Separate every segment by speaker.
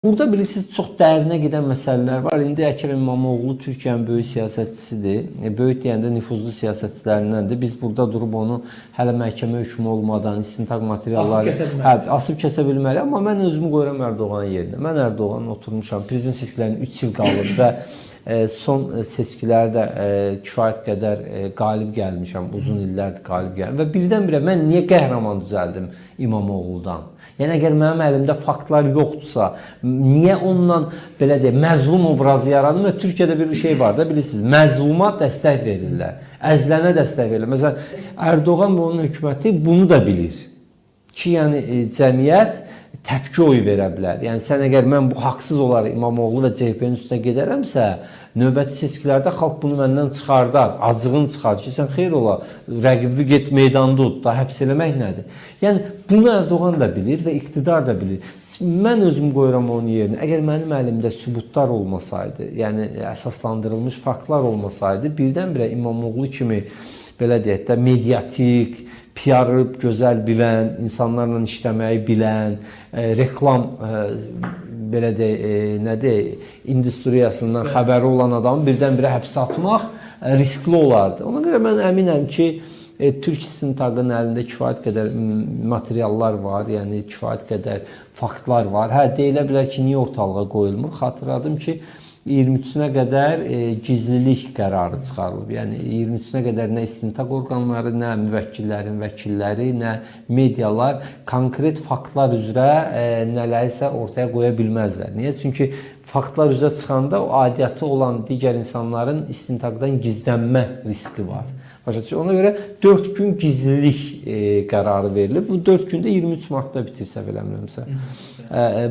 Speaker 1: Burada bilirsiniz, çox dərinə gedən məsələlər var. İndi Əkrəm İmamoğlu Türkiyənin böyük siyasətçisidir. Böyük deyəndə nüfuzlu siyasətçilərindəndir. Biz burada durub onu hələ məhkəmə hökmü olmadan istintaq materialları
Speaker 2: asıb kəsə bilmərik.
Speaker 1: Hə, asıb kəsə bilmərik, amma mən özümü qoyuram Ərdoğanın yerinə. Mən Ərdoğanın oturmuşam. Prezident seçkilərinin 3 il qalıb və son seçkilərdə kifayət qədər qalib gəlmişəm. Uzun illərdir qalib gəlmişəm və birdən-birə mən niyə qəhrəman düzəldim İmamoğlu'dan? Yəni əgər mənim əlimdə faktlar yoxdursa, niyə onunla belə deyək, məzlum obrazı yaranır və Türkiyədə bir şey var da, bilirsiniz, məzluma dəstək verirlər, əzilənə dəstək verirlər. Məsələn, Ərdoğan və onun hökuməti bunu da bilir ki, yəni cəmiyyət təpki oyu verə bilər. Yəni sən əgər mən bu haqsız olaraq İmamoğlu və CHP-nin üstünə gedərəmsə, növbəti seçkilərdə xalq bunu məndən çıxardar, acığın çıxar ki, sən xeyir ola, rəqibi get meydanda ud da, həbs eləmək nədir? Yəni bunu Ərdoğan da bilir və iqtidar da bilir. Mən özüm qoyuram onun yerinə. Əgər mənim əlimdə sübutlar olmasaydı, yəni əsaslandırılmış faktlar olmasaydı, birdən-birə İmamoğlu kimi belə deyək də mediatik, PR-ı gözəl bilən, insanlarla işləməyi bilən, reklam belə deyək, nə deyək, industriyasından xəbəri olan adamı birdən-birə həbsə atmaq riskli olardı. Ona görə mən əminəm ki, Türk istintaqının əlində kifayət qədər materiallar var, yəni kifayət qədər faktlar var. Hə, deyilə bilər ki, niyə ortalığa qoyulmur? Xatırladım ki, 23-nə qədər gizlilik qərarı çıxarılıb. Yəni 23-nə qədər nə istintaq orqanları, nə müvəkkillərin vəkilləri, nə medialar konkret faktlar üzrə nələrisə ortaya qoya bilməzlər. Niyə? Çünki faktlar üzrə çıxanda o aidiyyatı olan digər insanların istintaqdan gizlənmə riski var. Başa düşür? Ona görə 4 gün gizlilik qərarı verilib. Bu 4 gündə 23 martda bitir, səhv eləmirəmsə.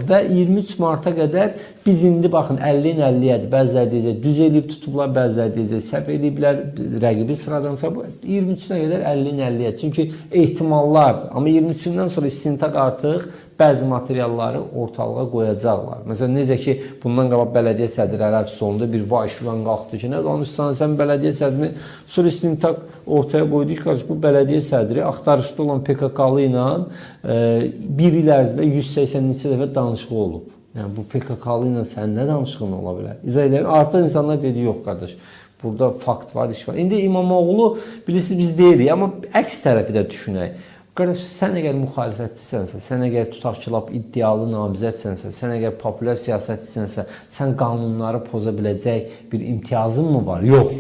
Speaker 1: Və 23 marta qədər biz indi baxın 50-nin 50-yədir. Bəziləri deyəcək düz eləyib tutublar, bəziləri deyəcək səhv eləyiblər, rəqibi sıradan bu 23-nə qədər 50-nin 50-yədir. Çünki ehtimallardır. Amma 23-dən sonra istintaq artıq bəzi materialları ortalığa qoyacaqlar. Məsələn, necə ki, bundan qabaq bələdiyyə sədrləri həbs olundu, bir vay-şuvan qalxdı ki, nə danışsan, sən bələdiyyə sədrini, sonra istintaq ortaya qoydu ki, qardaş, bu bələdiyyə sədri axtarışda olan PKK-lı ilə bir il ərzində 180 neçə dəfə danışığı olub. Yəni bu PKK-lı ilə sənin nə danışığın ola bilər? İzah eləyir. Artıq insanlar dedi, yox qardaş, burada fakt var, iş var. İndi İmamoğlu, bilirsiniz, biz deyirik, amma əks tərəfi də düşünək. Qardaş, sən əgər müxalifətçisənsə, sən əgər tutaq ki, lap iddialı namizədsənsə, sən əgər populyar siyasətçisənsə, sən qanunları poza biləcək bir imtiyazın mı var? Yox.